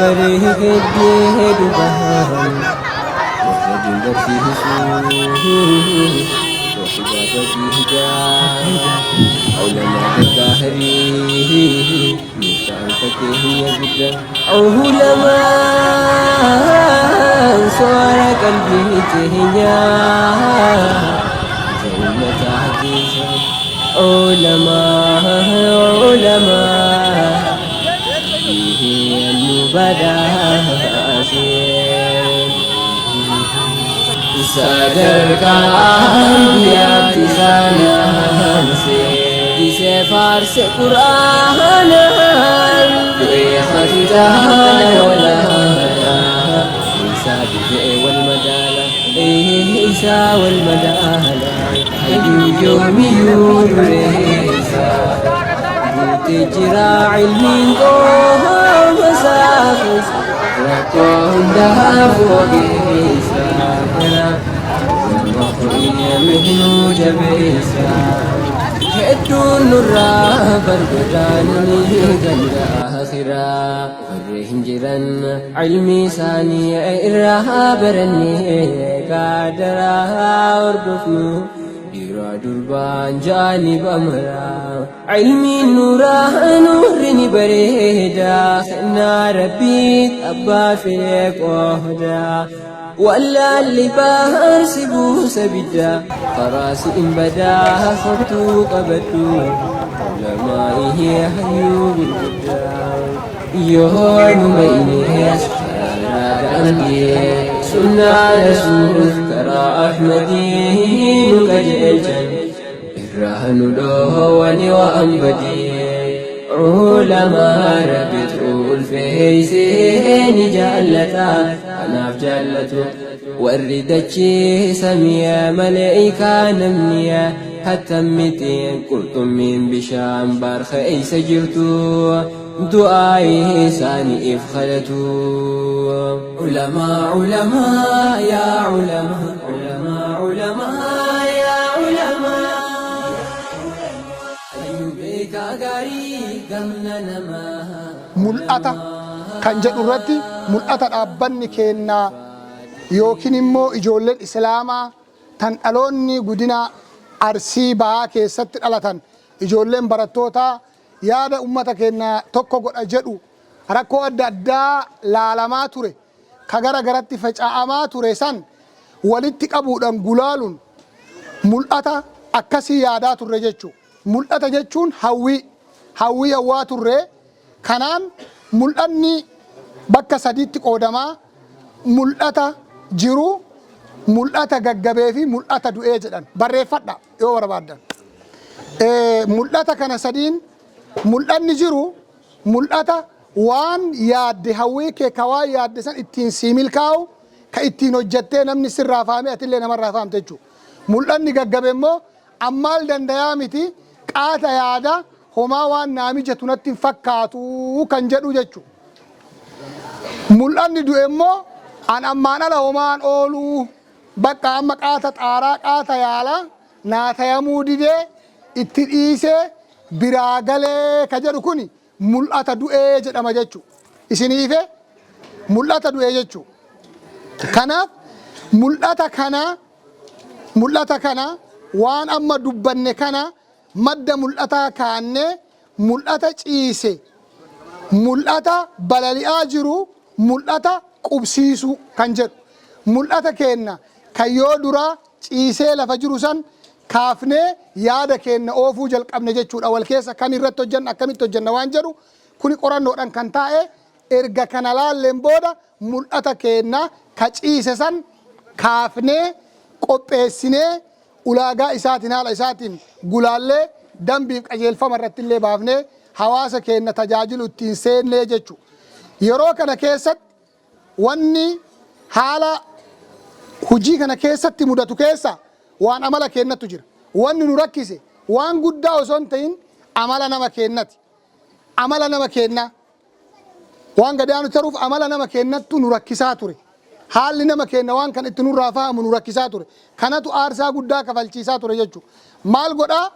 Bareeddee dhugaan warra diin barsiisu Soohibaa badiidaa Ulamaa gaggaarii nuuf ta'an fakkeenya guddaa. Ulamaan soora qalbii teenyaa ija ummataa keessa. Ulamaa ulamaa nu badhaase. Sadarkaa anbiyaatti isaan aanse. Disee faarse Qur'aanaan. Beeka kitaaba walaala. Isaa dhufee wal madaala. Isaa wal madaala. Hayyuu yoomiyyuu dureessa. Guutee jira ilmiin qooma isaa keessa. Rakkoo hundaaf ogeessa. Kanaaf nama ho'iyyame jabeessa. Hedduun nurraa barbaadaanii ganda akhiraa. Warri hin jiran ilmi isaanii irraa barannee gaadaraa hordofnu. Dhiiraa durbaan jaani bamaraa. Ilmiin nuuraa nuurri ni bareeda. Kennaa Rabbii abbaa fedhe qooda. Wallaalli baarsi buusa bidda. Karaa si hin badaa kottuu qabadhu. Ulamaa ihee hayyuu gurguddaa. Yoonuma inees karaa daandii sunnaa Rasuul karaa Ahmadii nu qajeelchan. Irraa nu dhoowwani waan badii. Ulamaa Rabbitu ulfeessee ni jaallata. Kanaaf jaallatu warri dachee samii maleekaa namni hattammitiin qurxummiin bishaan baarka eessa jirtu du'aa isaaniif kadhatu. Ulamaa ulamaa yaa ulamaa ulamaa ulamaa yaa ulamaa hayyuu beekaa gaarii gamna namaa. Mul'ata kan jedhu irratti, mul'ata dhaabbanni keennaa yookiin immoo ijoolleen Islaamaa tan dhaloonni gudina Arsii Bahaa keessatti dhalatan, ijoolleen barattootaa yaada ummata keenna tokko godha jedhu, rakkoo adda addaa laalamaa ture ka gara garatti faca'amaa ture san walitti qabuudhan gulaalun mul'ata akkasii yaadaa turre jechu. Mul'ata jechuun hawwii. Hawwii hawwaa turre. Kanaan mul'anni bakka sadiitti qoodama. Mul'ata jiru, mul'ata gaggabee fi mul'ata du'ee jedhan. Barreeffadha yoo barbaaddan. Mul'ata kana sadiin, mul'anni jiru mul'ata waan yaadde, hawwii kee ka waan yaadde san ittiin sii milkaa'u, ka ittiin hojjattee namni sirraa fahamee atillee namarraa fahamte jechuudha. Mul'anni gaggabe immoo ammaal dandayaa miti, qaata yaada, homaa waan naa mijatu natti hin fakkaatu kan jedhu jechuudha. Mul'anni du'e immoo an ammaan ala homaan ooluu, bakka amma qaata xaaraa qaata yaalaa naa tayamuu didee itti dhiisee biraa galee ka jedhu kuni mul'ata du'ee jedhama jechuudha. Isiniife mul'ata du'ee jechuudha. Kanaaf mul'ata kana waan amma dubbanne kana madda mul'ataa kaannee, mul'ata ciise, mul'ata balali'aa jiru, mul'ata qubsiisuu kan jedhu, mul'ata keenna kan yoo duraa ciisee lafa jiru san kaafnee yaada keenna oofuu jalqabne jechuudha. Wal keessa kam irratti hojjenna, akkamitti hojjenna waan jedhu kuni qorannoodhaan kan taa'e. Erga kana laalleen booda mul'ata keenna ka ciise san kaafnee qopheessinee, ulaagaa isaatiin, haala isaatiin gulaallee, dambiif qajeelfama irratti illee baafnee hawaasa keenna tajaajilu ittiin seennee jechuudha. Yeroo kana keessatti wanni haala hojii kana keessatti mudatu keessa waan amala keennatu jira. Wanni nu rakkise waan guddaa osoo hin ta'in amala nama keennati. Amala nama keennaa. Waan gadi aanu taruuf amala nama keennattu nu rakkisaa ture. Haalli nama keenna waan kan itti nurraa fahamu nu rakkisaa ture. Kanatu aarsaa guddaa kafalchiisaa ture jechuudha. Maal godhaa?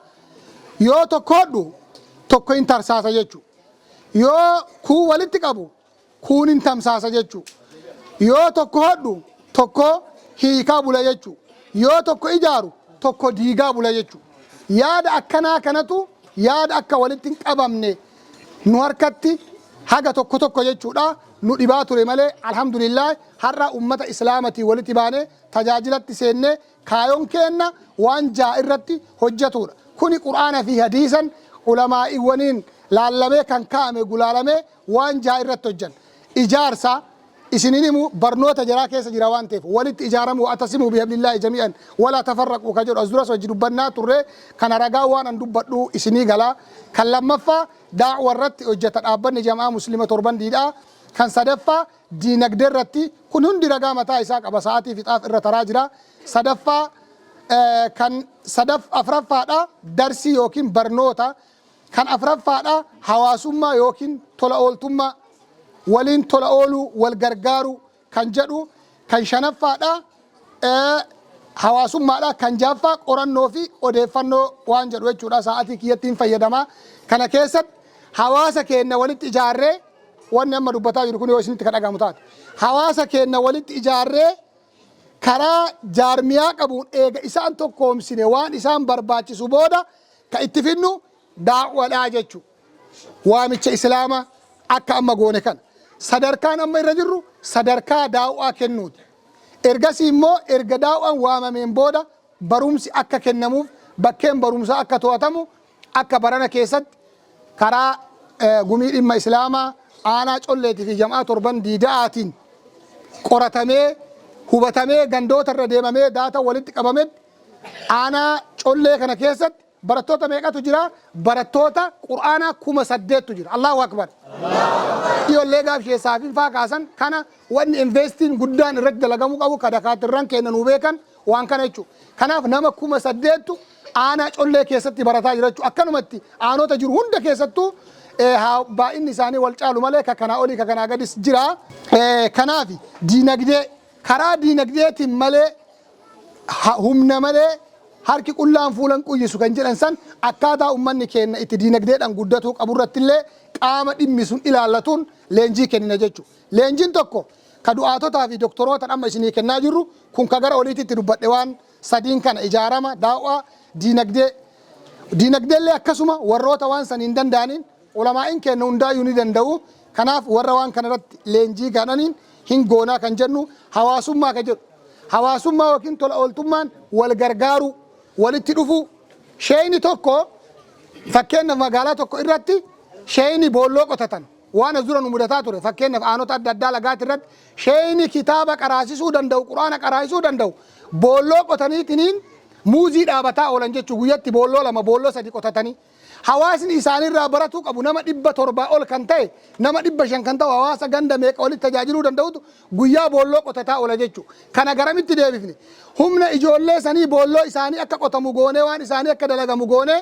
Yoo tokko hodhu tokko hin tarsaasa jechuudha. Yoo kuu walitti qabu Kuunin tamsaasa jechuu. Yoo tokko hodhu tokko hiikaa bula jechuu. Yoo tokko ijaaru tokko diigaa bula jechuu. Yaada akkanaa kanatu yaada akka walitti hin qabamne nu harkatti haga tokko tokko jechuudha nu dhibaa ture malee, alhamdulillah, har'a ummata islaamatii walitti baane tajaajilatti seenne. Kaayoon keenna waan ja'a irratti hojjatuudha. Kuni Qur'aana fi hadiisan ulamaa'iwwaniin laallamee kan kaa'ame gulaalamee waan ja'a irratti hojjan. Ijaarsa isinin himu, barnoota jaraa keessa jira waan ta'eef, walitti ijaaramuu, "Wa'tasimuu bihablillaahi jami'an walaa tafarraquu" ka jedhu as duras wajji dubbannaa turre. Kana ragaa waan an dubbadhu isinii galaa. Kan lammaffaa daa'wa irratti hojjeta dhaabbanni Jam'aa Muslima Torban Diidhaa. Kan sadaffaa diinagdee irratti. Kun hundi ragaa mataa isaa qaba, sa'aatii fixaaf irra taraa jira. Sadaffaa, kan sadaf afraffaadha darsii yookiin barnoota. Kan afraffaadha hawaasummaa yookiin tola ooltummaa, waliin tola ooluu, wal gargaaruu kan jedhu. Kan shanaffaadha hawaasummaadha. Kan ja'affaa qorannoo fi odeeffannoo waan jedhu jechuudha. Sa'aatii kiyyatti hin fayyadama. Kana keessatti hawaasa keenya walitti ijaarree, wanni amma dubbataa jiru kun yoo isinitti kan dhagahamu taate, hawaasa keenya walitti ijaarree karaa jaarmiyaa qabuun eega isaan tokkoomsine, waan isaan barbaachisu booda ka itti finnu daa'wadhaa jechuudha. Waamicha islaamaa akka amma goone kana. Sadarkaan amma irra jirru sadarkaa daa'waa kennuuti. Ergasii immoo erga daa'waan waamameen booda barumsi akka kennamuuf bakkeen barumsaa akka to'atamu, akka barana keessatti karaa gumii dhimma islaamaa aanaa Colleetii fi Jam'aa Torban Diida'aatiin qoratamee hubatamee gandoota irra deemamee data walitti qabametti, aanaa Collee kana keessatti barattoota meeqatu jira? Barattoota Qur'aanaa 8,000tu jira. Allahu akbar! Ijoollee gaaf sheessaafin faa kaasan kana, wanni investiin guddaan irratti dalagamuu qabu, kadakaatirran keenya nuu beekan waan kana jechuudha. Kanaaf nama 8,000tu aanaa Collee keessatti barataa jira jechuudha. Akkanumatti aanota jiru hunda keessattuu baay'inni isaanii wal caalu malee ka kanaa olii ka kanaa gadis jira. Kanaaf diinagdee, karaa diinagdeetiin malee, humna malee harki qullaan fuulan quyyisu kan jedhan san, akkaataa uummanni keenya itti diinagdeedhaan guddatuu qaburratti illee qaama dhimmi sun ilaallatuun leenjii kennina jechuudha. Leenjiin tokko ka du'aatotaa fi doktoroota amma isinii kennaa jirru kun, ka gara oliititti dubbadhe waan sadiin kana, ijaarama, daawwaa, diinagdee. Diinagdeellee akkasuma warroota waan san hin danda'aniin, ulamaa'in keenya hundaayyuu ni danda'u. Kanaaf warra waan kana irratti leenjii kananiin hin goonaa kan jennu. Hawaasummaa ka jedhu. Hawaasummaa yookiin tola ooltummaan wal gargaaruu, walitti dhufuu. Sheeyni tokko, fakkeenyaaf magaalaa tokko irratti sheeyni boolloo qotatan, waan as dura nu mudataa ture, fakkeenyaaf aanota adda addaa lagaati irratti sheeyni kitaaba qaraasisuu danda'u, Quraana qaraasisuu danda'u, boolloo qotaniitiniin muuzii dhaabataa oolan jechuu. Guyyatti boolloo lama, boolloo sadi qotatanii hawaasni isaanirraa baratuu qabu nama 700 ol kan ta'e, nama 500 kan ta'u, hawaasa ganda meeqa walitti tajaajiluu danda'utu guyyaa boolloo qotataa oola jechuu. Kana garamitti deebifne? Humna ijoollee sanii boolloo isaanii akka qotamu goonee, waan isaanii akka dalagamu goonee,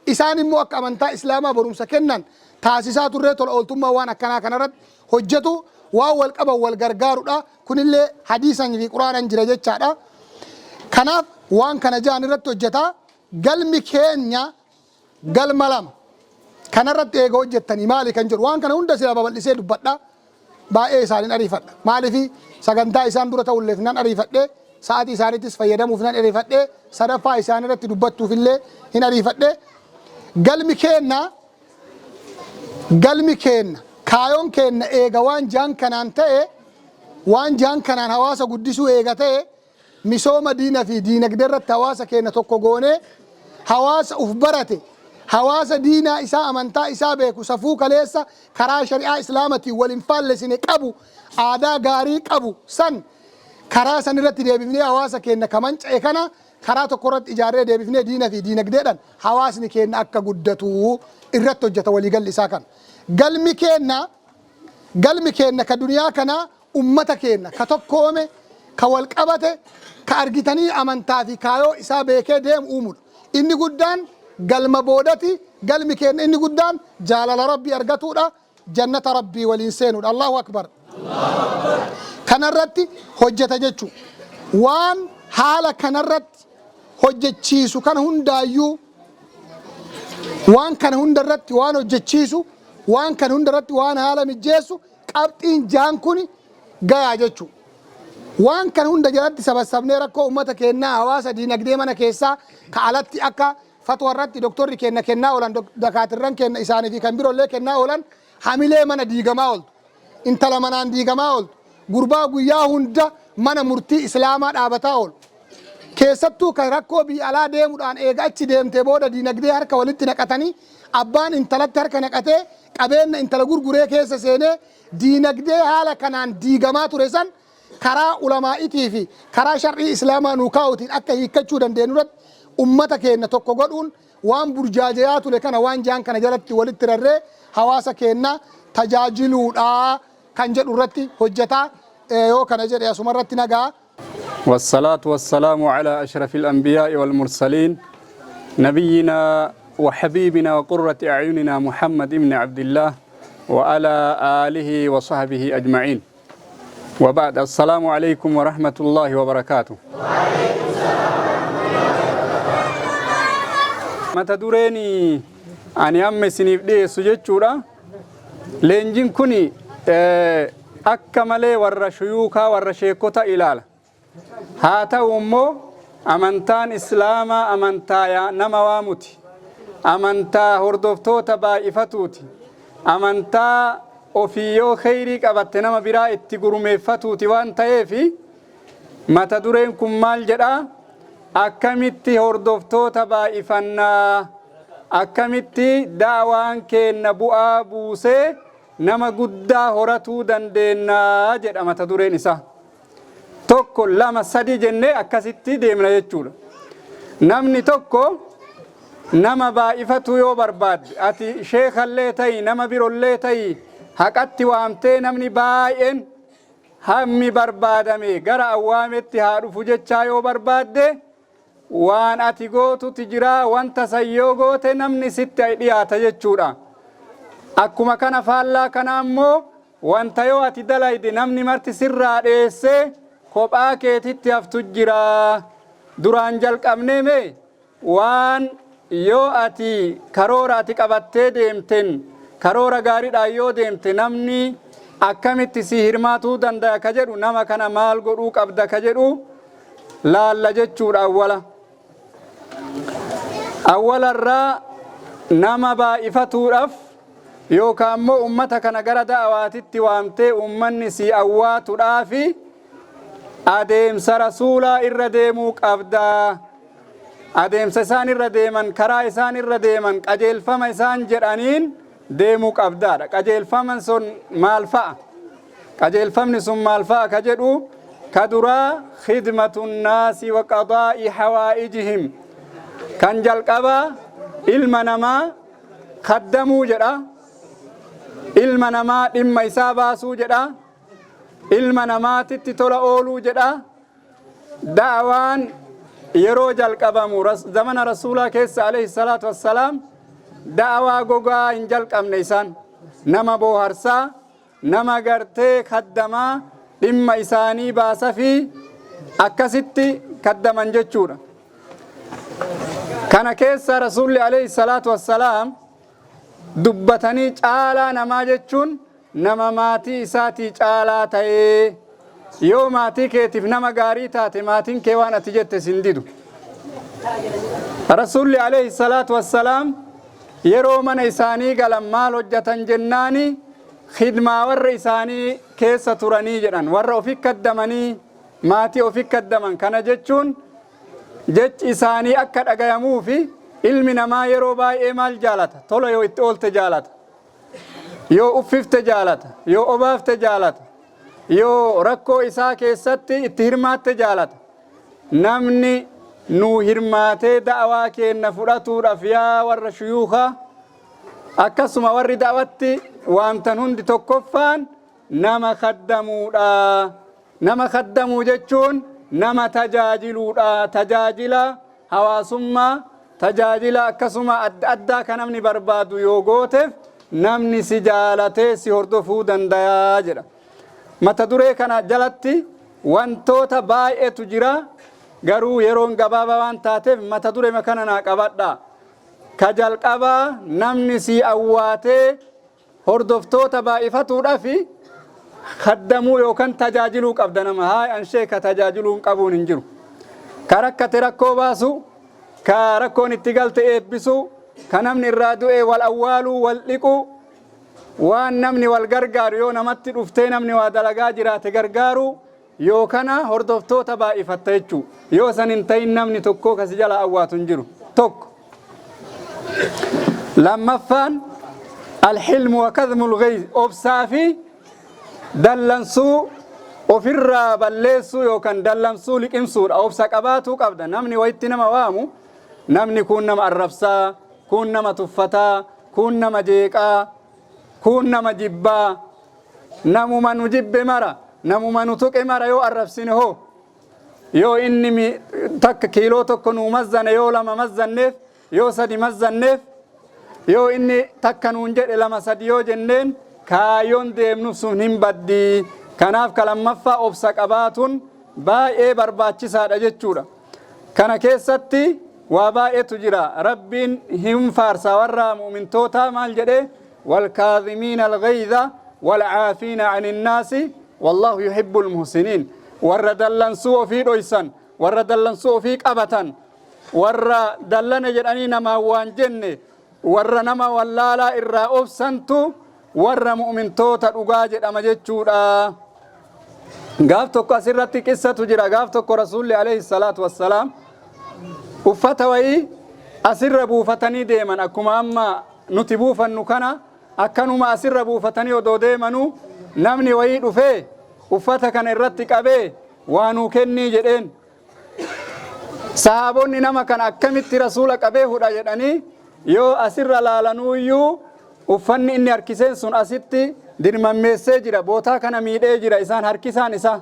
isaan immoo akka amantaa islaamaa barumsa kennan taasisaa turree. Tola ooltummaa waan akkanaa kanarratti hojjetu, waan wal qaban wal gargaarudha. Kunillee hadiisan fi Quraanan jira jechaadha. Kanaaf waan kana ja'an irratti hojjetaa. Galmi keenya galma lama kanarratti eega hojjettanii maali kan jedhu, waan kana hunda sila babal'isee dubbadha. Baay'ee isaaniin ariifadha. Maaliifi? Sagantaa isaan dura ta'ulleef nan ariifadhe, sa'aatii isaaniittis fayyadamuuf nan ariifadhe, sadaffaa isaan irratti dubbattuuf illee hin ariifadhe. Galmi keenna, galmi keenna, kaayoon keenna eega waan jaan kanaan ta'e, waan jaan kanaan hawaasa guddisuu eega ta'e, misooma diina fi diinagdee irratti hawaasa keenya tokko goonee, hawaasa uf barate, hawaasa diinaa isaa, amantaa isaa beeku, safuu kaleessa karaa shari'aa islaamatiin wal hin faallesine qabu, aadaa gaarii qabu san, karaa san irratti deebifnee hawaasa keenya kamanca'e kana karaa tokko irratti ijaarree deebifnee diina fi diinagdeedhaan hawaasni keenya akka guddatu irratti hojjeta. Waliigalli isaa kana. Galmi keenya, galmi keenya ka duniyaa kanaa, ummata keenya ka tokkoome, ka wal qabate, ka argitanii amantaa fi kaayoo isaa beekee deemu uumudha. Inni guddaan galma boodati, galmi keenya inni guddaan jaalala Rabbii argatuudha, jannata Rabbii waliin seenuudha. Allahu akbar! Kanarratti hojjeta jechuudha. Waan haala kanarratti hojjechiisu kana hundaayyuu, waan kana hunda irratti waan hojjechiisu, waan kana hunda irratti waan haala mijjeessu. Qabxiin jaan kun gayaa jechuudha. Waan kana hunda jalatti sabassabnee rakkoo uummata keenyaa, hawaasa, diinagdee mana keessaa ka alatti, akka fatwa irratti doktorri kenna kennaa oolan, dakaatirran kenna isaanii fi kan biroollee kennaa oolan, hamilee mana diigamaa ooltu, intala manaan diigamaa ooltu, gurbaa guyyaa hunda mana murtii islaamaa dhaabataa oolu. Keessattuu kan rakkoo biyya alaa deemuudhaan eega achi deemtee booda diinagdee harka walitti naqatanii, abbaan intalatti harka naqatee qabeenya intala gurguree keessa seenee diinagdee haala kanaan diigamaa ture san karaa ulamaa'itii fi karaa shar'ii islaamaa nuu kaa'uutiin akka hiikkachuu dandeenyu irratti ummata keenya tokko godhuun, waan burjaajayaa ture kana waan jaan kana jalatti walitti rarree hawaasa keenya tajaajiluudha kan jedhu irratti hojjetaa. Yoo kana jedhe asuma irratti nagaa. والصلاة والسلام على أشرف الأنبياء والمرسلين، نبينا وحبيبنا وقرة أعيننا محمد بن عبد الله وعلى آله وصحبه أجمعين، وبعد، السلام عليكم ورحمة الله وبركاته. Mata dureen ani amma isiniif dhiyeessu jechuudha. Leenjiin kun akka malee warra shuyuukaa, warra sheekota ilaala. Haa ta'u immoo amantaan islaamaa amantaa nama waamuti. Amantaa hordoftoota baay'ifatuuti. Amantaa ofii yoo kheyrii qabatte nama biraa itti gurmeeffatuuti waan ta'eefi, mata dureen kun maal jedhaa? Akkamitti hordoftoota baay'ifannaa? Akkamitti daawaan keenna bu'aa buusee nama guddaa horatuu dandeennaa jedha mata dureen isaa. Tokko, lama, sadi jennee akkasitti deemna jechuudha. Namni tokko nama baay'ifatu yoo barbaadde, ati sheekallee ta'i, nama birollee ta'i, haqatti waamtee namni baay'een hammi barbaadame gara awwaametti haa dhufu jechaa yoo barbaadde, waan ati gootuti jira. Wanta san yoo goote namni sitti dhiyaata jechuudha. Akkuma kana faallaa kana ammoo wanta yoo ati dalayde namni marti sirraa dheessee kophaa keetitti haftu jira. Duraan jalqabnee mee waan yoo ati karoora ati qabattee deemten, karoora gaariidhaan yoo deemte, namni akkamitti si hirmaatuu danda'a ka jedhu, nama kana maal godhuu qabda ka jedhu laalla jechuudha awwala. Awwalarraa nama baay'ifatuudhaaf yookaan immoo ummata kana gara da'awaatitti waamtee ummanni si awwaatuudhaafi adeemsa rasuulaa irra deemuu qabda. Adeemsa isaan irra deeman, karaa isaan irra deeman, qajeelfama isaan jedhaniin deemuu qabdaadha. Qajeelfaman sun maal fa'a? Qajeelfamni sun maal fa'a ka jedhu, ka duraa خدمة الناس وقضاء حوائجهم. Kan jalqabaa ilma namaa kaddamuu jedha. Ilma namaa dhimma isaa baasuu jedha. Ilma namaatitti tola ooluu jedha. Da'waan yeroo jalqabamu zamana rasuulaa keessa عليه الصلاة والسلام da'waa gogaa hin jalqabne. Isaan nama booharsaa, nama gartee kaddamaa, dhimma isaanii baasa fi akkasitti kaddaman jechuudha. Kana keessa rasuulli عليه الصلاة والسلام dubbatanii, caalaa namaa jechuun nama maatii isaatii caalaa ta'ee. Yoo maatii keetiif nama gaarii taate, maatiin kee waan ati jette sin didu. Rasuulli عليه الصلاة والسلام yeroo mana isaanii galan maal hojjatan jennaani, khidmaa warra isaanii keessa turanii jedhan, warra ofi kaddamanii, maatii ofi kaddaman. Kana jechuun jechi isaanii akka dhagayamuufi. Ilmi namaa yeroo baay'ee maal jaalata? Tola yoo itti oolte jaalata, yoo uffifte jaalata, yoo obaafte jaalata, yoo rakkoo isaa keessatti itti hirmaatte jaalata. Namni nu hirmaatee da'awaa keenna fudhatuudhaaf, yaa warra shuyuukaa, akkasuma warri da'watti waamtan hundi, tokkoffaan nama kaddamuudha. Nama kaddamuu jechuun nama tajaajiluudha. Tajaajila hawaasummaa, tajaajila akkasuma adda addaa kan namni barbaadu yoo gooteef, namni si jaalatee si hordofuu dandayaa jedha. Mata duree kana jalatti wantoota baay'eetu jira, garuu yeroon gabaabaa waan taateef mata duree kana naa qabadha. Ka jalqabaa namni si awwaatee hordoftoota baay'ifatuudhaaf Khaddamuu yookaan tajaajiluu qabda nama. Haay an sheeka tajaajiluu hin qabuun hin jiru. Ka rakkate rakkoo baasu, ka rakkoon itti galte eebbisu, ka namni irraa du'e wal awwaaluu, wal dhiquu, waan namni wal gargaaru yoo namatti dhuftee namni waa dalagaa jiraate gargaaru yoo kana hordoftoota baay'ifatta jechuu. Yoo san hin ta'in namni tokko kasi jala awwaatu hin jiru. Tokko. Lammaffaan alxilmu wa kadhmul ghayz, obsaa fi dallansuu ofirraa balleessuu yookaan dallansuu liqimsuudha. Obsa qabaatuu qabda. Namni wayitti nama waamu, namni kun nama arrabsaa, kun nama tuffataa, kun nama jeeqaa, kun nama jibbaa. Namuma nu jibbe mara, namuma nu tuqe mara yoo arrabsine hoo, yoo inni takka kiiloo tokko nuu mazzane, yoo lama mazzanneef, yoo sadi mazzanneef, yoo inni takka nuun jedhe lama sadi yoo jenneen, kaayyoon deemnu sun hin baddii. Kanaaf ka lammaffaa obsa qabaatuun baay'ee barbaachisaadha jechuudha. Kana keessatti waa baay'eetu jira. Rabbiin hin faarsa warra mu'mintootaa. Maal jedhee? Walkaadhimiina alghayza walcaafiina ani innaasi wallaahu yuhibbu almuhsiniin. Warra dallansuu ofii dhoysan, warra dallansuu ofii qabatan, warra dallane jedhanii namaan waan jenne, warra nama wallaalaa irraa obsantu warra mu'mintoota dhugaa jedhama jechuudha. Gaaf tokko asirratti qissatu jira. Gaaf tokko Rasuulli alayhi salaatu wassalaam uffata wayii asirra buufatanii deeman. Akkuma amma nuti buufannu kana akkanuma asirra buufatanii odoo deemanuu, namni wayii dhufee uffata kana irratti qabee waa nuu kennii jedheen. Sahaabonni nama kana akkamitti Rasuula qabee hudha jedhanii yoo asirra laalanuuyyuu, uffanni inni harkiseen sun asitti dirmammeessee jira, bootaa kana miidhee jira. Isaan harkisaan isaa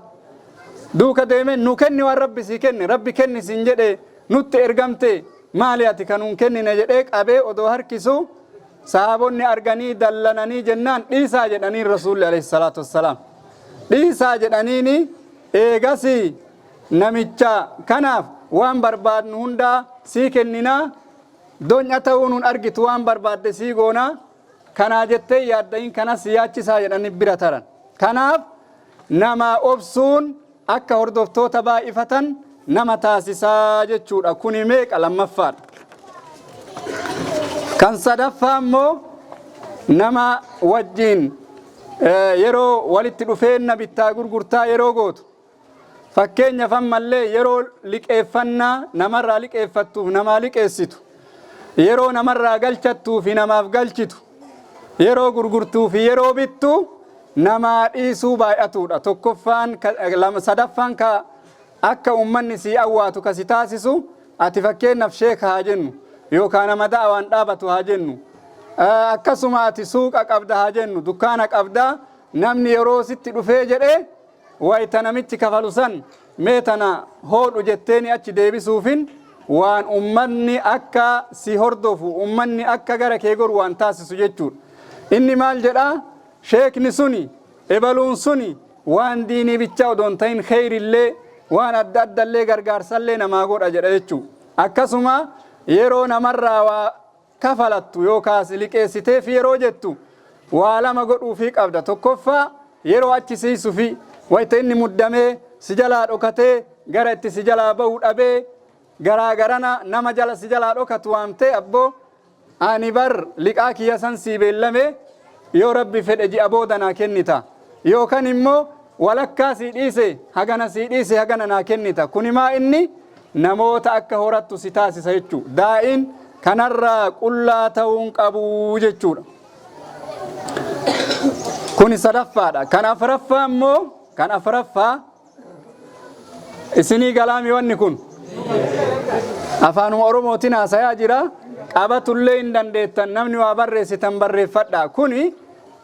duuka deemee, "Nu kenni, waan Rabbi sii kenne, Rabbi kenni siin jedhe, nutti ergamte, maali ati kanuun kennine?" jedhee qabee odoo harkisu sahaabonni arganii dallananii jennaan, "Dhiisaa" jedhaniin. Rasuulli alayhi salaatu wassalaam "Dhiisaa" jedhaniini. Eegasi namicha kanaaf, "Waan barbaadnu hundaa sii kenninaa, donya ta'uu nun argitu, waan barbaadde sii goonaa, kanaa jettee yaaddayin, kanas yaachisaa" jedhanii bira taran. Kanaaf nama obsuun akka hordoftoota baay'ifatan nama taasisaa jechuudha. Kuni meeqa? Lammaffaadha. Kan sadaffaa immoo nama wajjiin yeroo walitti dhufeenna bittaa gurgurtaa yeroo gootu, fakkeenyaaf ammallee yeroo liqeeffannaa namarraa liqeeffattuuf namaa liqeessitu, yeroo namarraa galchattuu fi namaaf galchitu, yeroo gurgurtuu fi yeroo bittu namaa dhiisuu baay'atuudha. Tokkoffaan, sadaffaan ka akka ummanni sii awwaatu kasi taasisu, ati fakkeenyaaf sheeka haa jennu, yookaan nama da'awaan dhaabatu haa jennu, akkasuma ati suuqa qabda haa jennu, dukkaana qabda. Namni yeroo sitti dhufee jedhee wayita namichi kafalu san, "Mee tana hoodhu" jetteeni achi deebisuufin waan ummanni akka si hordofu, ummanni akka gara kee goru waan taasisu jechuudha. Inni maal jedhaa? Sheekni suni, ebaluun suni waan diinii bichaa odoo hin ta'in kheyrillee, waan adda addallee, gargaarsallee namaa godha jedha jechuudha. Akkasuma yeroo namarraa waa kafalattu yookaas liqeessiteef yeroo jettu, waa lama godhuufii qabda. Tokkoffaa, yeroo achi siisufi wayita inni muddamee si jalaa dhokatee gara itti si jalaa bahu dhabee garaa garana nama jala si jalaa dhokatu waamtee, "Abboo, ani bar liqaa kiyya san sii beellame, yoo Rabbi fedhe ji'a booda naa kennita, yookaan immoo walakkaa sii dhiise, hagana sii dhiise, hagana naa kennita." Kuni maa inni namoota akka horattu si taasisa jechuu. Daa'iin kanarraa qullaa ta'uun qabu jechuudha. Kuni sadaffaadha. Kan afuraffaa immoo, kan afuraffaa isinii galaami? Wanni kun afaanuma Oromootiin haasayaa jira. Qabatullee hin dandeettan. Namni waa barreessitan barreeffadha. Kuni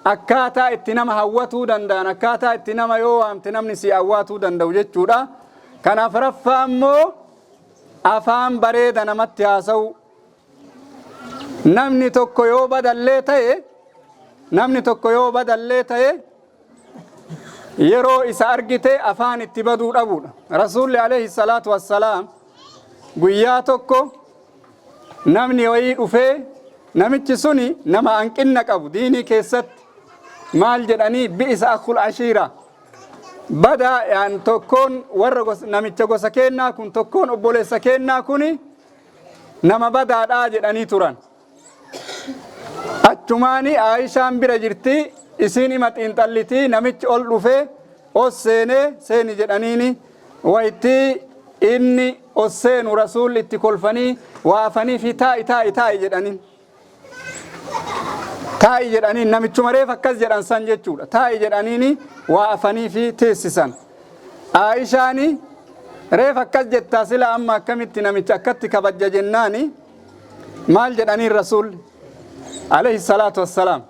akkaataa itti nama hawwatuu danda'an, akkaataa itti nama yoo waamte namni si hawwatuu danda'u jechuudha. Kan afuraffaa immoo afaan bareeda namatti haasa'u. Namni tokko yoo badallee ta'e, namni tokko yoo badallee ta'e, yeroo isa argite afaan itti baduu dhabuudha. Rasuulli alayhi salaatu wassalaam guyyaa tokko namni wayii dhufee, namichi suni nama hanqinna qabu diinii keessatti. Maal jedhanii? Bi'isa akhul ashiira, badaa yaan tokkoon warra namicha gosa keennaa kun, tokkoon obboleessa keennaa kuni nama badaadhaa jedhanii turan. Achumaani Aayishaan bira jirti, isiin ima xiinxallitii. Namichi ol dhufee os seenee, seeni jedhaniini. Waytii inni os seenu Rasuulli itti kolfanii waafanii fi taa'i, taa'i, taa'i jedhaniin. Taa'i jedhaniin, namichuma reef akkas jedhan san jechuudha. Taa'i jedhaniini waa afanii fi teessisan. Aayishaani reef akkas jettaa, sila amma akkamitti namicha akkatti kabajja jennaani, maal jedhaniin Rasuulli alayhi salaatu wassalaam?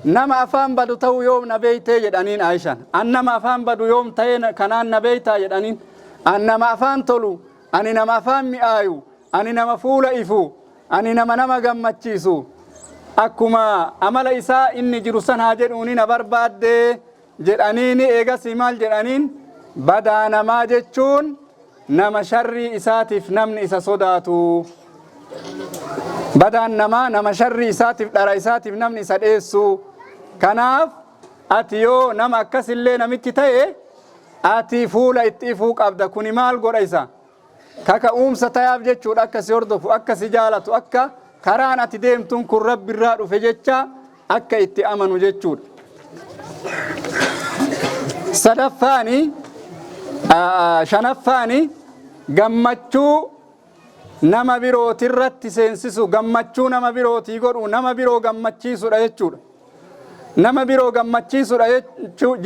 Nama afaan badu ta'uu yoom na beeytee jedhaniin Aayishaan. An nama afaan badu yoom ta'ee kanaan na beeytaa jedhaniin. An nama afaan tolu, ani nama afaan mi'aayu, ani nama fuula ifu, ani nama nama gammachiisu. Akkuma amala isaa inni jiru san haa jedhuuni na barbaaddee jedhaniini. Eegasii maal jedhaniin? Badaa namaa jechuun nama sharrii isaatiif namni isa sodaatu. Badaan namaa nama sharrii isaatiif, dhara isaatiif namni isa dheessu. Kanaaf ati yoo nama akkasillee namichi ta'e, ati fuula itti ifuu qabda. Kuni maal godha? Isa kaka'umsa tayaaf jechuudha, akka si hordofu, akka si jaalatu, akka karaan ati deemtuun kun Rabbi irraa dhufe jecha akka itti amanu jechuudha. Sadaffaani, shanaffaani, gammachuu nama birootirratti seensisu, gammachuu nama birootii godhu, nama biroo gammachiisudha jechuudha. Nama biroo gammachiisudha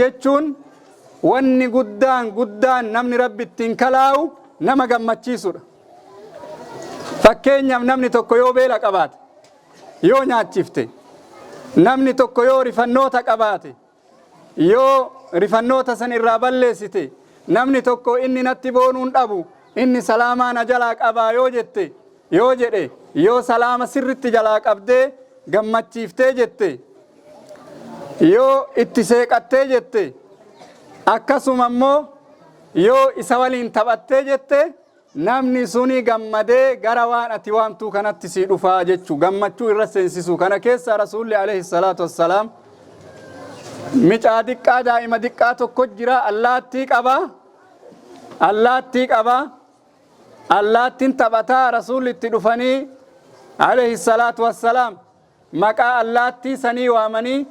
jechuun wanni guddaan guddaan namni Rabbi ittiin kalaa'u nama gammachiisudha. Fakkeenyaaf, namni tokko yoo beela qabaate yoo nyaachifte, namni tokko yoo rifannoota qabaate yoo rifannoota san irraa balleessite, namni tokko inni natti boonuun dhabu, inni salaamaa na jalaa qabaa yoo jette, yoo jedhe, yoo salaama sirritti jalaa qabdee gammachiiftee jette, yoo itti seeqattee jette, akkasuma immoo yoo isa waliin taphattee jette, namni suni gammadee gara waan ati waamtuu kanatti sii dhufaa jechuu, gammachuu irra seensisu. Kana keessa Rasuulli alayhi salaatu wassalaam micaa diqqaa, daa'ima diqqaa tokko jira, allaattii qaba, allaattii qaba. Allaattiin taphataa Rasuulli itti dhufanii alayhi salaatu wassalaam maqaa allaattii sanii waamanii,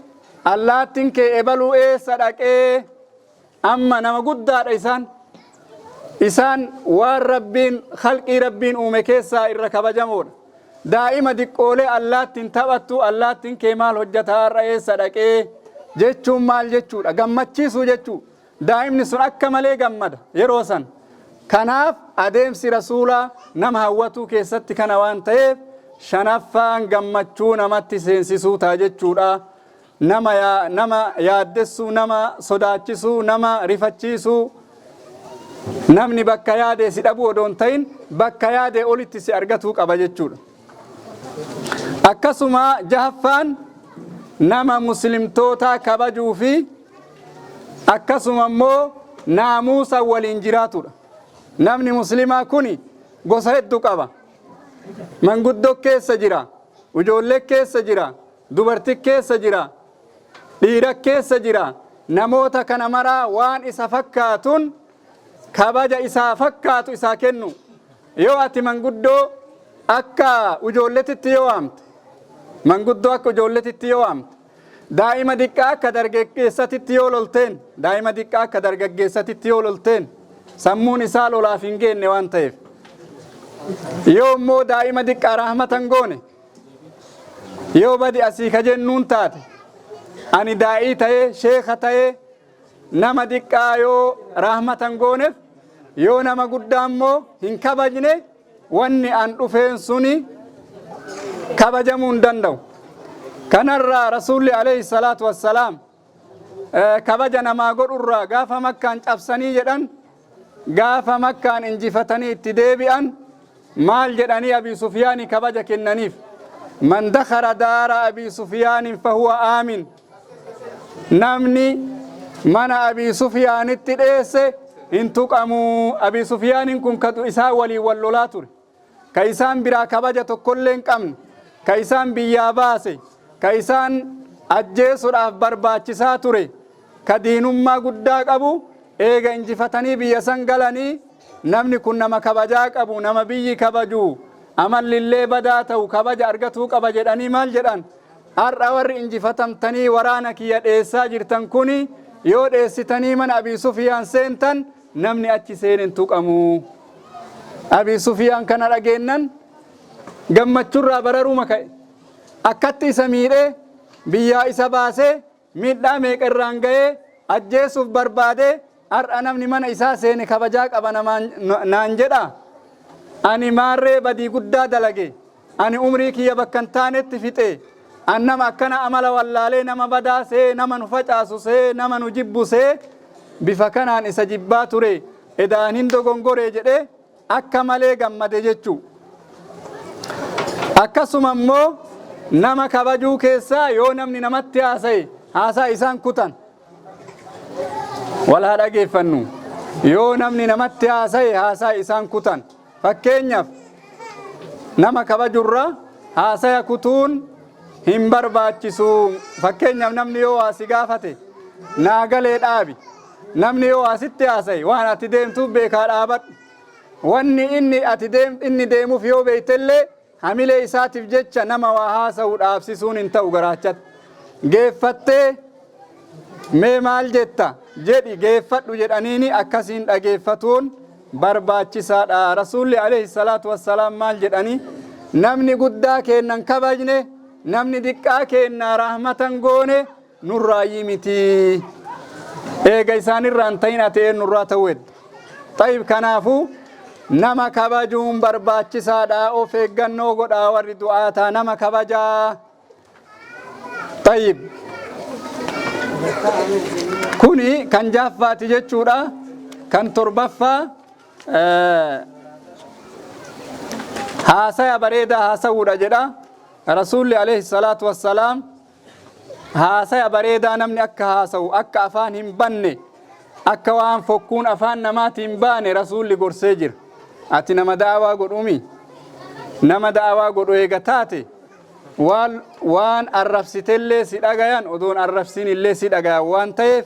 allaattiin kee ebaluu eessa dhaqee? Amma nama guddaadha isaan. Isaan waan Rabbiin khalqii Rabbiin uume keessaa irra kabajamoodha. Daa'ima diqqoolee allaattiin taphattu, allaattiin kee maal hojjata har'a, eessa dhaqee jechuun maal jechuudha? Gammachiisuu jechuu. Daa'imni sun akka malee gammada yeroo san. Kanaaf adeemsi Rasuulaa nama hawwatuu keessatti kana waan ta'eef, shanaffaan gammachuu namatti seensisuu ta'a jechuudha. Nama nama yaaddessuu, nama sodaachisuu, nama rifachiisuu, namni bakka yaadee si dhabuu odoo hin ta'in bakka yaadee olitti si argatuu qaba jechuudha. Akkasuma jahaffaan nama muslimtootaa kabajuu fi akkasuma immoo naamuusa waliin jiraatudha. Namni muslimaa kuni gosa hedduu qaba. Manguddoo keessa jira, ijoollee keessa jira, dubartii keessa jira, dhiira keessa jira. Namoota kana maraa waan isa fakkaatuun kabaja isaa fakkaatu isaa kennu. Yoo ati manguddoo akka ijoolleetitti yoo waamte, manguddoo akka ijoolleetitti yoo waamte, daa'ima diqqaa akka dargaggeessatitti yoo lolteen, daa'ima diqqaa akka dargaggeessatitti yoo lolteen, sammuun isaa lolaaf hin geenne waan ta'eef. Yoo immoo daa'ima diqqaa rahmatan goone, yoo badi asii ka jennuun taate, ani daa'ii ta'ee, sheeka ta'ee, nama diqqaa yoo rahmatan gooneef, yoo nama guddaa immoo hin kabajne, wanni an dhufeen suni kabajamuu hin danda'u. Kanarraa Rasuulli alayhi salaatu wassalaam kabaja namaa godhurraa gaafa Makkaan cabsanii jedhan, gaafa Makkaan injifatanii itti deebi'an, maal jedhanii Abii Sufyaanii kabaja kennaniif? Man dakhala daara Abii Sufyaanin fahuwa aamin. Namni mana Abii Sufyaanitti dheesse hin tuqamu. Abii Sufyaanin kun katu isaan waliin wal lolaa ture. Ka isaan biraa kabaja tokkollee hin qabne. Ka isaan biyyaa baase. Ka isaan Ajjeesuudhaaf barbaachisaa ture ka diinummaa guddaa qabu eega injifatanii biyya san galanii, namni kun nama kabajaa qabu, nama biyyi kabaju, amallillee badaa ta'u kabaja argatuu qaba jedhanii maal jedhan? Har'a warri injifatamtanii waraana kiyya dheessaa jirtan kuni, yoo dheessitanii mana Abii Sufiyaan seentan, namni achi seenen tuqamu. Abii Sufiyaan kana dhageennan gammachurraa bararuma ka'e. Akkatti isa miidhee, biyyaa isa baasee, miidhaa meeqa irraan ga'ee, ajjeesuuf barbaadee, har'a namni mana isaa seene kabajaa qaba naan jedha. Ani maarree badii guddaa dalage. Ani umrii kiyya bakka hin taanetti fixe. An nama akkana amala wallaalee, nama badaa see, nama nu facaasu see, nama nu jibbu see, bifa kanaan isa jibbaa ture. Edaan hin dogongoree jedhee akka malee gammade jechuu. Akkasuma immoo nama kabajuu keessaa yoo namni namatti haasaye haasaa isaan kutan. Wal haa dhageeffannu. Yoo namni namatti haasaye haasaa isaan kutan. Fakkeenyaaf, nama kabajurra haasaya kutuun hin barbaachisu. Fakkeenyaaf, namni yoo waa si gaafate, naa galee dhaabi. Namni yoo waa sitti haasaye, waan ati deemtuuf beekaa dhaabadhu. Wanni inni ati deem inni deemuuf yoo beektellee, hamilee isaatiif jecha nama waa haasa'u dhaabsisuun hin ta'u garaachatti. Geeffattee, "Mee maal jetta?" jedhi, geeffadhu jedhaniini akkasiin dhageeffatuun barbaachisaadha. Rasuulli alayhi salaatu wassalaam maal jedhani? Namni guddaa keennan kabajne, namni diqqaa keennaa rahmatan goone nurraayyii miti. Eega isaanirraa hin ta'in, ati eenyurraa ta'uu hedda? Xayyib, kanaafuu nama kabajuun barbaachisaadha. Of eeggannoo godhaa, warri du'aataa nama kabajaa. Xayyib. Kuni kan jahaffaati jechuudha. Kan torbaffaa haasaya bareedaa haasawuudha jedha. Rasuulli alayhi salaatu wassalaam haasaya bareedaa namni akka haasawu, akka afaan hin banne, akka waan fokkuun afaan namaati hin baane rasuulli gorsee jira. Ati nama da'awaa godhumi. Nama da'awaa godhu eega taate, waan arrabsitellee si dhagayan, odoon arrabsin illee si dhagayan waan ta'eef,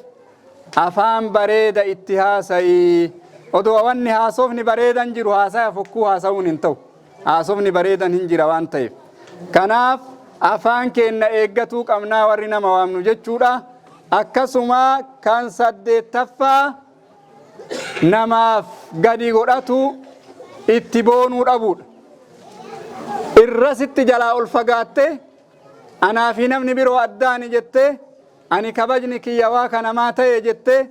afaan bareeda itti haasayi. Odoo wanni haasofni bareedan jiru haasaya fokkuu haasa'uun hin ta'u. Haasofni bareedan hin jira waan ta'eef. Kanaaf afaan keenna eeggatuu qabnaa, warri nama waamnu jechuudha. Akkasuma kan saddeettaffaa namaaf gadi godhatu, itti boonuu dhabuudha. Irrasitti jalaa ol fagaatte, anaa fi namni biroo addaani jettee, ani kabajni kiyya waa kanamaa ta'e jettee,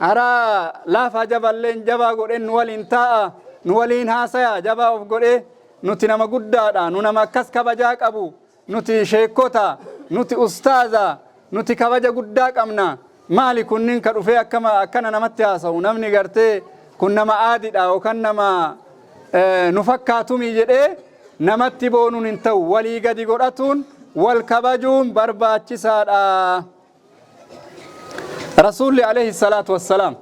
haraa laafaa jaballeen jabaa godheen nu waliin taa'a, nu waliin haasaya, jabaa of godhee, nuti nama guddaadha, nu nama akkas kabajaa qabu, nuti sheekota, nuti ustaaza, nuti kabaja guddaa qabna, maali kunniin ka dhufee akkama akkana namatti haasa'u, namni gartee kun nama aadidha yookaan nama nu fakkaatumii jedhee namatti boonuun hin ta'u. Walii gadi godhatuun, wal kabajuun barbaachisaadha. Rasuulli alayhi salaatu wassalaam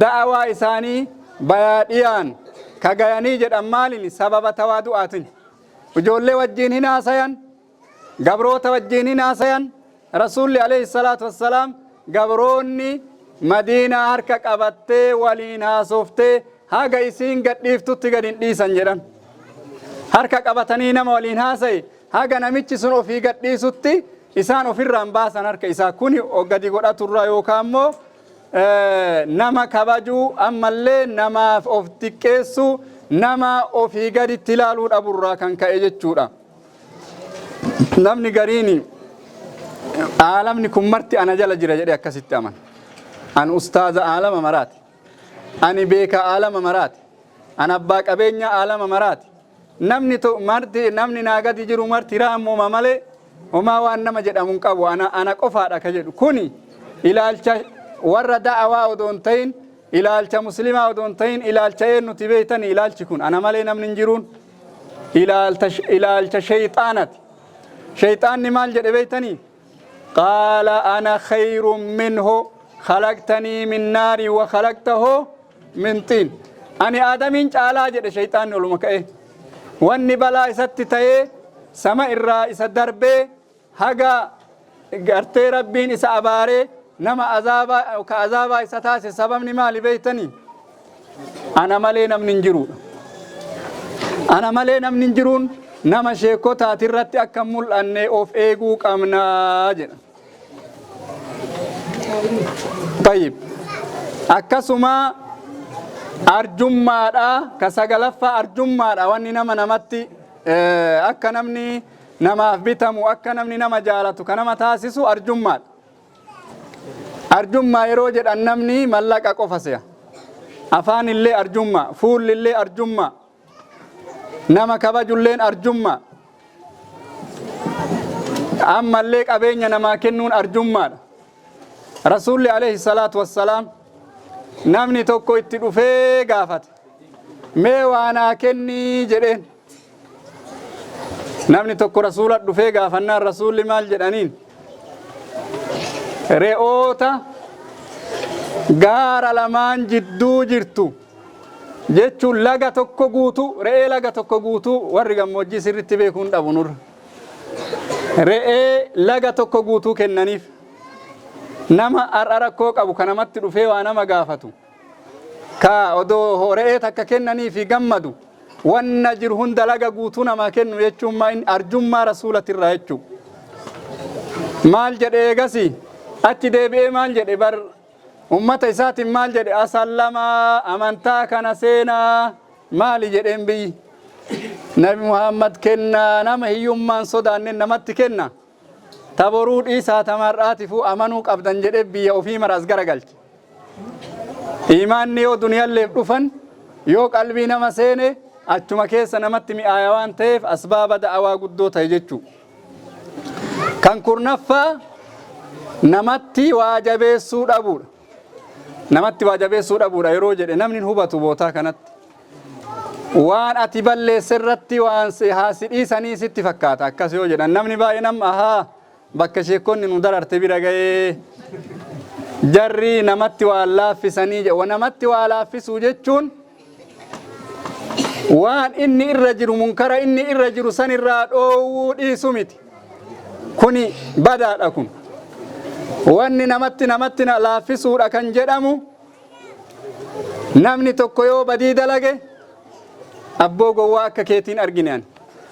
da'awaa isaanii bayaadhiyaan kagayanii jedhan maalini? Sababa tawaadu'aatiin. Ijoollee wajjiin hin haasayan, gabroota wajjiin hin haasayan. Rasuulli alayhi salaatu wassalaam gabroonni Madiinaa harka qabattee waliin haasoftee haga isiin gadhiiftutti gad hin dhiisan jedhan. Harka qabatanii nama waliin haasaye, haga namichi sun ofii gadhiisutti isaan ofirraan baasan harka isaa. Kuni gadi godhaturraa yookaan immoo nama kabajuu, ammallee namaaf of xiqqeessuu, nama ofii gaditti ilaaluu dhaburraa kan ka'e jechuudha. Namni gariin aalamni kun marti ana jala jira jedhee akkasitti amana. An ustaaza aalama maraati. Ani beeka aalama maraati. An abbaa qabeenya aalama maraati. Namni to marti, namni naa gadi jiru marti raammooma malee homaa waan nama jedhamu hin qabu, ana qofaadha ka jedhu kuni ilaalcha warra da'awaa odoo hin ta'in, ilaalcha muslimaa odoo hin ta'in, ilaalcha eenyuti beeytani? Ilaalchi kun, ana malee namni hin jiruun, ilaalcha shayxaanati. Shayxaanni maal jedhe beeytanii? Qaala ana khayrun minhu, khalaqtanii min naari wa khalaqtahu min xiin. Ani Aadamiin caalaa jedhe shayxaanni oluma ka'e. Wanni balaa isatti ta'ee sama irraa isa darbee haga Gartee Rabbiin isa abaaree nama azaabaa ka azaabaa isa taasise sababni maali beeytanii? Ana malee namni hin jiruudha. Ana malee namni hin jiruun nama sheekotaati irratti akka hin mul'anne of eeguu qabnaa jedha. Tayyib. Akkasuma arjummaadha ka sagalaffaa arjummaadha wanni nama namatti akka namni namaaf bitamu akka namni nama jaalatu ka nama taasisu arjummaadha. Arjummaa yeroo jedhan namni mallaqa qofa se'a. Afaan illee arjummaa, fuulli illee arjummaa, nama kabajulleen arjummaa. Ammallee qabeenya namaa kennuun arjummaadha. Rasuulli alayhi salaatu wassalaam namni tokko itti dhufee gaafate. Mee waa naa kennii jedheen. Namni tokko rasuula dhufee gaafannaan rasuulli maal jedhaniin? Re'oota gaara lamaan jidduu jirtu jechuun laga tokko guutuu re'ee laga tokko guutuu warri gammoojjii sirritti beekuun dhabu nurra. Re'ee laga tokko guutuu kennaniif nama har'a rakkoo qabu ka namatti dhufee waa nama gaafatu. Ka odoo re'ee takka kennaniifi gammadu wanna jiru hunda laga guutuu namaa kennu jechuun maa inni arjummaa rasuulatirraa jechuu. Maal jedhe eegasi achi deebi'ee maal jedhe bar ummata isaatiin maal jedhe asallamaa amantaa kana seenaa maali jedheen biyyi. Nabi Muhammad kennaa nama hiyyummaan sodaanne namatti kenna. Ta boruu dhiisaa ta mar'aatifuu amanuu qabdan jedhee biyya ofii mara as garagalche. Iimaanni yoo duniyalleef dhufan yoo qalbii nama seene achuma keessa namatti mi'aaya waan ta'eef asbaaba da'awaa guddoo ta'e jechuu. Kan kurnaffaa namatti waa jabeessuu dhabuudha. Namatti waa jabeessuu dhabuudha yeroo jedhe namni hin hubatu bootaa kanatti. Waan ati balleesse irratti waan si haa si dhiisanii sitti fakkaata akkas yoo jedhan namni baay'een amma ahaa bakka sheekonni nu dararte bira ga'ee jarri namatti waa laaffisanii jedhu namatti waa laaffisuu jechuun waan inni irra jiru munkara inni irra jiru san irraa dhoowwuu dhiisu miti kuni badaadha kun wanni namatti namatti laaffisuudha kan jedhamu Namni tokko yoo badii dalage abboo gowwaa akka keetiin argine ani.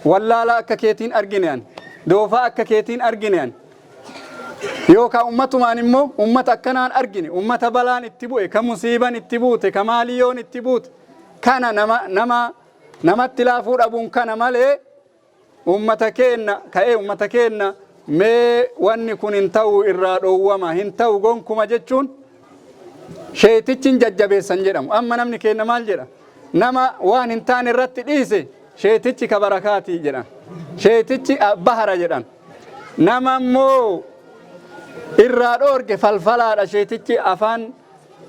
Wallaalaa akka keetiin argine ani. Doofaa akka keetiin argine ani. Yookaan ummatumaan immoo ummata akkanaan argine ummata balaan itti bu'e ka musiiban itti buute ka maaliyoon itti buute kana nama nama namatti laafuu dhabuun kana malee Ummata keenna ka'ee ummata keenna mee wanni kun hin ta'u irraa dhoowwama hin ta'u gonkuma jechuun sheeytichi hin jajjabeessan jedhamu. Amma namni keenna maal jedha? Nama waan hin taane irratti dhiise sheeytichi ka barakaatii jedhan. Sheeytichi bahara jedhan. Nama immoo irraa dhoorge falfalaadha sheeytichi afaan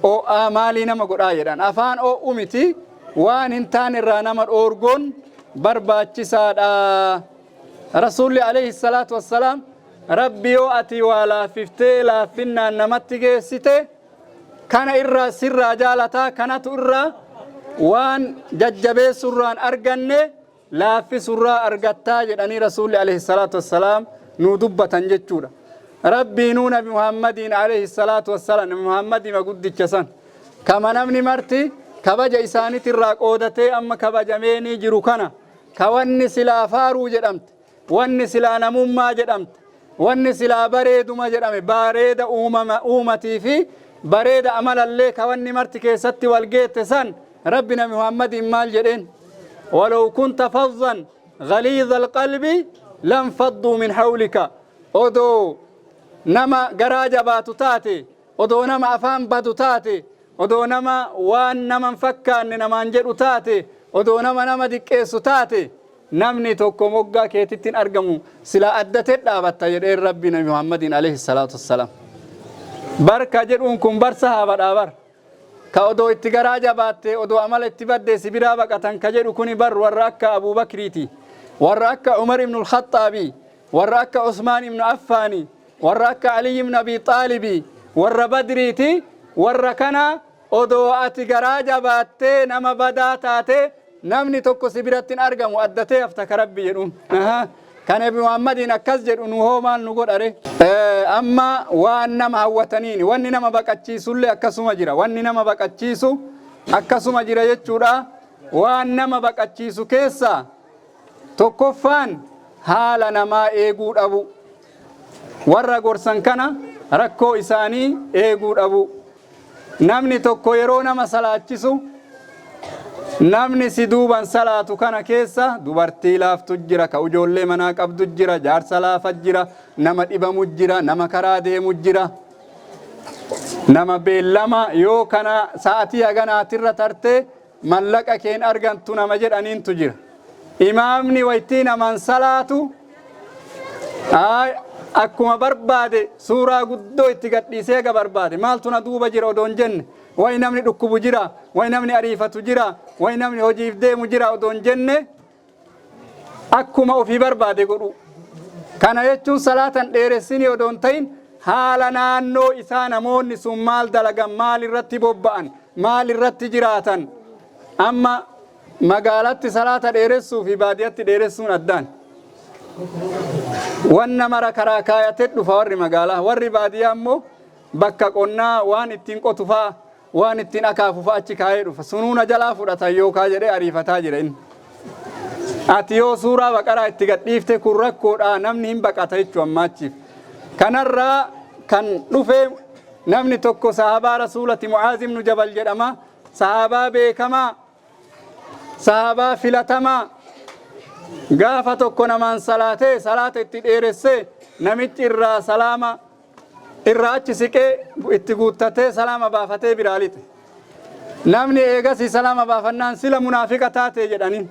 oo'aa maalii nama godhaa jedhan. Afaan oo'u miti waan hin taane irraa nama dhoorgoon barbaachisaadha. Rasuulli alayhi salaatu wassalaam Rabbi yoo ati waa laaffiftee laaffinnaan namatti geessite kana irraa sirraa jaalataa kanatu irraa waan jajjabeessurraan arganne laaffisurraa argattaa jedhanii Rasuulli alayhi salaatu wassalaam nuu dubbatan jechuudha. Rabbiinuu Nabi Muhammadiin alayhi salaatu wassalaam Nabi Muhammadima guddicha san kama namni marti kabaja isaanitirraa qoodatee amma kabajameenii jiru kana ka wanni silaa faaruu jedhamte Wanni silaa namummaa jedhamte, wanni silaa bareeduma jedhame, bareeda uumama uumatii fi bareeda amalallee ka wanni marti keessatti wal geette san Rabbi Nabi Muhammadiin maal jedheen? Walaw kunta fazzan ghaliiza alqalbi lanfadduu min hawlika. Odoo nama garaa jabaatu taate, odoo nama afaan badu taate, Odoo nama waan nama hin fakkaanne namaan jedhu taate, odoo nama nama diqqeessu taate, namni tokko moggaa keetitti hin argamu, silaa addatee dhaabatta jedheen Rabbi Nabi Muhammadiin alayhi salaatu wassalaam. Bar ka jedhuun kun bar sahaabadhaa bar. Ka odoo itti garaa jabaatte, odoo amala itti baddee si biraa baqatan ka jedhu kuni bar warra akka Abuu Bakriiti, warra akka Umar ibnul Khaxxaabii, warra akka Usmaan ibnu Affaani, warra akka Aliyyi ibn Abi Xaalibi, warra Badriiti, warra kana odoo ati garaa jabaattee nama badaa taatee namni tokko si biratti hin argamu addatee hafta ka Rabbi jedhuun. Ahaa. Kan Nabi Muhammadiin akkas jedhu nu hoo maal nu godhare? Amma waan nama hawwataniini wanni nama baqachiisullee akkasuma jira. Wanni nama baqachiisu akkasuma jira jechuudha. Waan nama baqachiisu keessaa tokkoffaan haala namaa eeguu dhabu. Warra gorsan kana rakkoo isaanii eeguu dhabu. Namni tokko yeroo nama salaachisu, namni si duuban salaatu kana keessa dubartii laaftu jira, ka ijoollee manaa qabdu jira, jaarsa laafa jira, nama dhibamu jira, nama karaa deemu jira. Nama beellama yoo kana sa'atii haganaatirra tartee mallaqa keen argantu nama jedhaniintu jira. Imaamni waytii namaan salaatu akkuma barbaade suuraa guddoo itti gadhiisee aga barbaade maaltu na duuba jira odoo hin jenne, way namni dhukkubu jira, way namni ariifatu jira, way namni hojiif deemu jira odoo hin jenne akkuma ofii barbaade godhu. Kana jechuun salaatan dheeressinii odoo hin ta'in, haala naannoo isaa, namoonni sun maal dalagan, maal irratti bobba'an, maal irratti jiraatan. Amma magaalatti salaata dheeressuu fi baadiyyaatti dheeressuun addaan. Wanna mara karaa kaayatee dhufa warri magaalaa. Warri baadiyyaa immoo bakka qonnaa waan ittiin qotu fa'a, waan ittiin akaafu fa'a achi kaayee dhufa. Sunuuna jalaa fudhatan yookaa jedhee ariifataa jira inni. Ati yoo suuraa Baqaraa itti gadhiifte, kun rakkoodha, namni hin baqata jechuu ammaachiif. Kanarraa kan dhufe, namni tokko sahabaa Rasuulati, Mu'aaz ibnu Jabal jedhama. Sahabaa beekamaa, sahabaa filatamaa. Gaafa tokko namaan salaatee salaata itti dheeressee, namichi irraa salaama irraa achi siqee itti guuttatee salaama baafatee biraa lixe. Namni eegasii salaama baafannaan, "Sila munaafiqa taate," jedhaniin.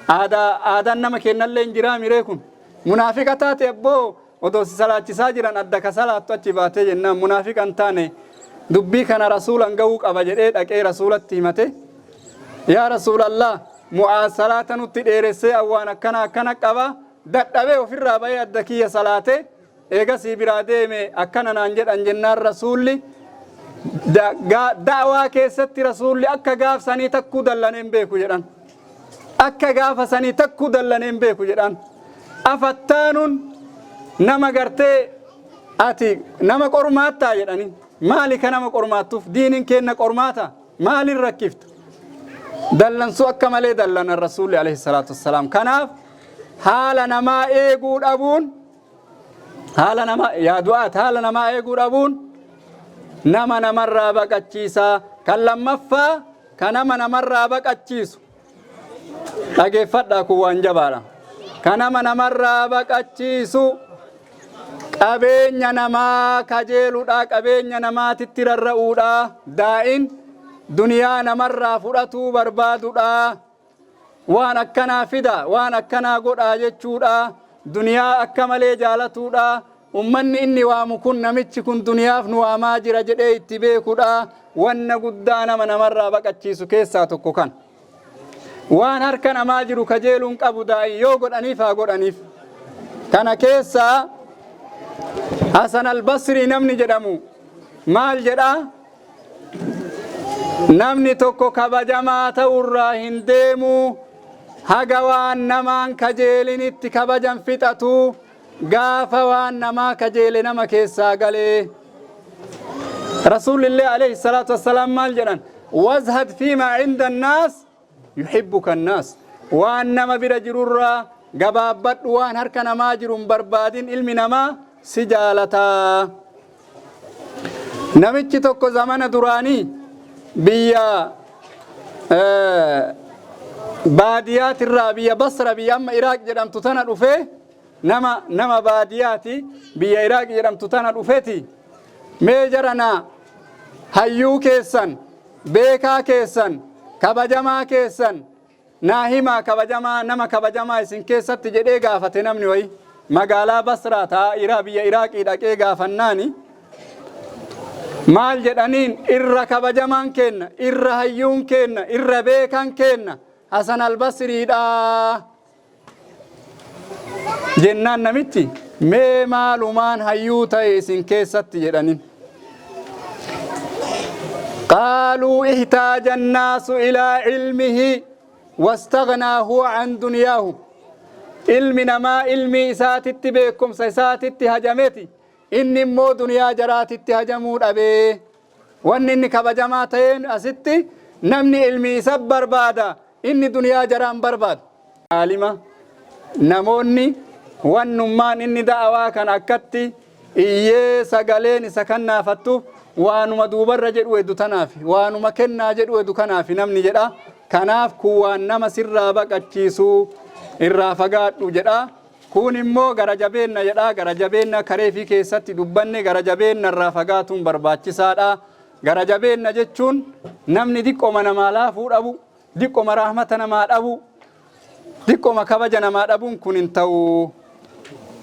Aadaa aadaan nama kennallee hin jiraa miree kun. "Munaafiqa taate abboo, odoo si salaachisaa jiran adda ka salaattu achi baatee," jennaan, "Munaafiqa hin taane, dubbii kana Rasuulan gahuu qaba," jedhee dhaqee Rasuulatti himate. "Yaa Rasuulallah, Mu'aaz salaata nutti dheeressee awwaan akkana akkana qaba, dadhabee ofirraa bahee adda kiyya salaate, eegasii biraa deeme, akkana naan jedhan," jennaan, Rasuulli da'waa keessatti Rasuulli akka gaafsanii takkuu dallaneen beeku jedhan. Akka gaafa sanii takkuu dallaneen beeku jedhan. "Afattaanuun nama gartee ati nama qormaattaa?" jedhani. "Maali ka nama qormaattuuf? Diiniin kenna qormaata maalin rakkifta?" Dallansuu akka malee dallanan Rasuulli alayhi salaatu wassalaam. Kanaaf haala namaa eeguu dhabuun, haala nama yaa du'aat, haala namaa eeguu dhabuun nama namarraa baqachiisaa. Kan lammaffaa ka nama namarraa baqachiisu, dhageeffadhaa, kun waan jabaadha. Ka nama namarraa baqachiisu qabeenya namaa kajeeludha, qabeenya namaatitti rarra'uudha, daa'in duniyaa namarraa fudhatuu barbaadudha, waan akkanaa fida, waan akkanaa godhaa jechuudha, duniyaa akka malee jaalatuudha, ummanni inni waamu kun, namichi kun duniyaaf nu waamaa jira jedhee itti beekudha. Wanna guddaa nama namarraa baqachiisu keessaa tokko kan waan harka namaa jiru kajeeluun qabu daa'in yoo godhaniif haa godhaniif. Kana keessaa Hasan Albasrii namni jedhamu maal jedhaa? "Namni tokko kabajamaa ta'urraa hin deemu haga waan namaan kajeelinitti kabajan fixatu. Gaafa waan namaa kajeele nama keessaa galee." Rasuulillee alayhi salaatu wassalaam maal jedhan? "Wazhad fiimaa cinda annaas yuhibbuka annaas." Waan nama bira jirurraa gabaabbadhu, waan harka namaa jiru hin barbaadin, ilmi namaa si jaalataa. Namichi tokko zamana duraanii biyya baadiyaatirraa, biyya Basra, biyya amma Iraaq jedhamtu tana dhufee, nama baadiyaati, biyya Iraaq jedhamtu tana dhufeti, "Mee jaranaa, hayyuu keessan, beekaa keessan, kabajamaa keessan naa himaa, kabajamaa, nama kabajamaa isin keessatti," jedhee gaafate. Namni wayi magaalaa Basraa taa Iraa biyya Iraaqii dhaqee gaafannaani, maal jedhaniin? "Irra kabajamaan keenna, irra hayyuun keenna, irra beekan keenna Hasan Albasriidha," jennaan, namichi, "Mee maalumaan hayyuu ta'e isin keessatti?" jedhaniin. قالوا احتاج الناس إلى علمه واستغنى هو عن دنياه. Ilmi namaa ilmii isaatitti beekumsa isaatitti hajameti. Inni immoo duniyaa jaraatitti hajamuu dhabee. Wanni inni kabajamaa ta'een asitti namni ilmi isa barbaada. Inni duniyaa jaraan barbaada. Aalima namoonni wannummaan inni da'awaa kan akkatti iyyee sagaleen isa kannaafattuuf waanuma duubarra jedhu heddu tanaaf waanuma kennaa jedhu heddu kanaaf namni jedha. Kanaaf kun waan nama sirraa baqachiisuu irraa fagaadhu jedha. Kun immoo gara jabeenna jedha. Gara jabeenna karee fi keessatti dubbanne gara jabeenna irraa fagaatuun barbaachisaadha. Gara jabeenna jechuun namni diqqoma namaa laafuu dhabu, diqqoma rahmata namaa dhabu, diqqoma kabaja namaa dhabuun kun hin ta'u.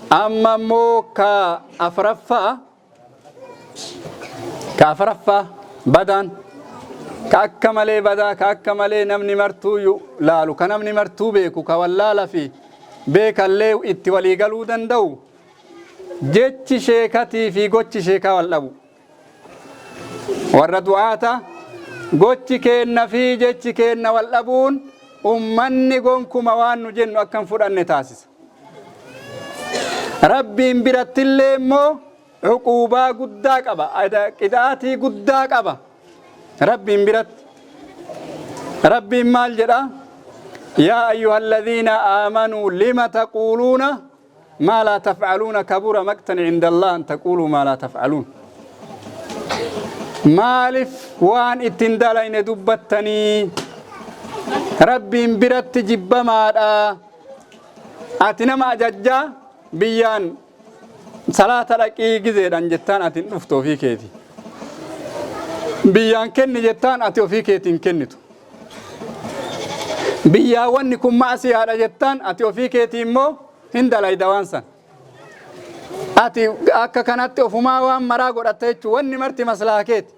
Amma immoo ka afraffaa badaan ka akka malee badaa ka akka malee namni martuu laalu ka namni martuu beeku ka wallaala fi beekallee itti walii galuu danda'u jechi sheekatii fi gochi sheekaa wal dhabu. Warra du'aata gochi keenna fi jechi keenna wal dhabuun ummanni gonkuma waan nu jennu akka hin fudhanne taasisa. Rabbiin birattillee immoo uquubaa guddaa qaba, qixaatii guddaa qaba. Rabbiin biratti. Rabbiin maal jedha? Yaa ayyuha alladhiina aamanuu lima taquuluuna maa laa taf'aluuna kabura maqtan cinda Allah an taquuluu maa laa taf'aluun. Maaliif waan ittiin dalayne dubbattanii? Rabbiin biratti jibbamaadha. Ati nama ajajjaa biyyaan salaata dhaqii gizeedhaan jettaan ati hin dhuftu ofii keeti. Biyyaan kenni jettaan ati ofii keetiin kennitu. Biyyaan wanni kun ma'asiyaadha jettaan ati ofii keetii immoo hin dalayda waan san. Ati akka kanatti ofumaa waan maraa godhatta jechuun wanni marti maslaha keeti.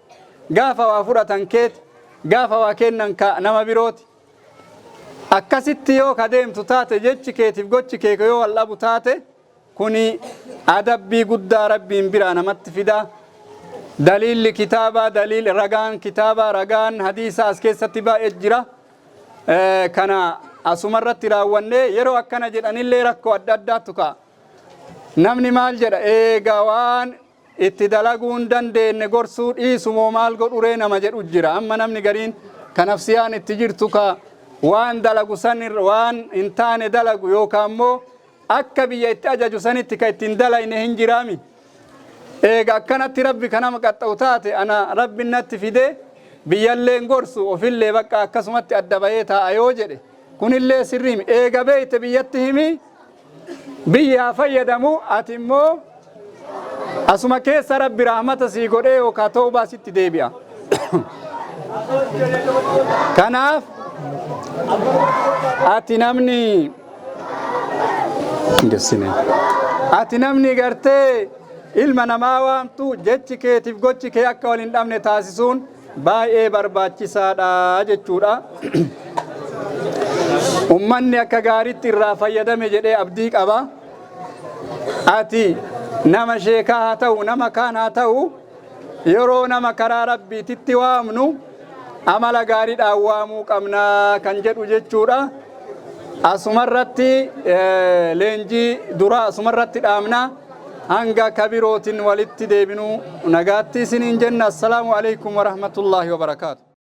Gaafa waa fudhatan keeti, gaafa waa kennan ka nama birooti. Akkasitti yoo ka deemtu taate jechi keetiif gochi kee yoo wal dhabu taate kuni adabbii guddaa Rabbiin biraa namatti fida. Daliilli kitaabaa, daliil ragaan kitaabaa, ragaan hadiisaa as keessatti baay'ee jira. Kana asumarratti raawwannee yeroo akkana jedhanillee rakkoo adda addaatu ka'a. Namni maal jedha eega waan itti dalaguu hin dandeenye gorsuu dhiisu moo maal godhuree nama jedhu jira. Amma namni gariin kan nafsiyaan itti jirtu ka waan dalagu san waan hin taane dalagu yookaan immoo akka biyya itti ajaju sanitti ka ittiin dalayne hin jiraami. Eega akkanatti Rabbi ka nama qaxxa'u taate ana Rabbi natti fidee biyyallee hin gorsu ofillee bakka akkasumatti adda bahee taa'a yoo jedhe kunillee sirrii eega beeyte biyyatti himi biyya haa fayyadamu ati immoo asuma keessa Rabbi rahmata sii godhee yookaan toobaa sitti deebi'a. Kanaaf ati namni ati namni gartee ilma namaa waamtu jechi keetiif gochi kee akka wal hin dhabne taasisuun baay'ee barbaachisaadha jechuudha. Ummanni akka gaariitti irraa fayyadame jedhee abdii qaba. Ati nama sheekaa haa ta'u nama kaan haa ta'u yeroo nama karaa Rabbiititti waamnu amala gaariidhaan waamuu qabnaa kan jedhu jechuudha. Asumarratti leenjii duraa asumarratti dhaabna. Hanga kabirootiin walitti deebinuu nagaatti isiniin jenna. Assalaamu alaikum warahmatullaahi wabarakaatu.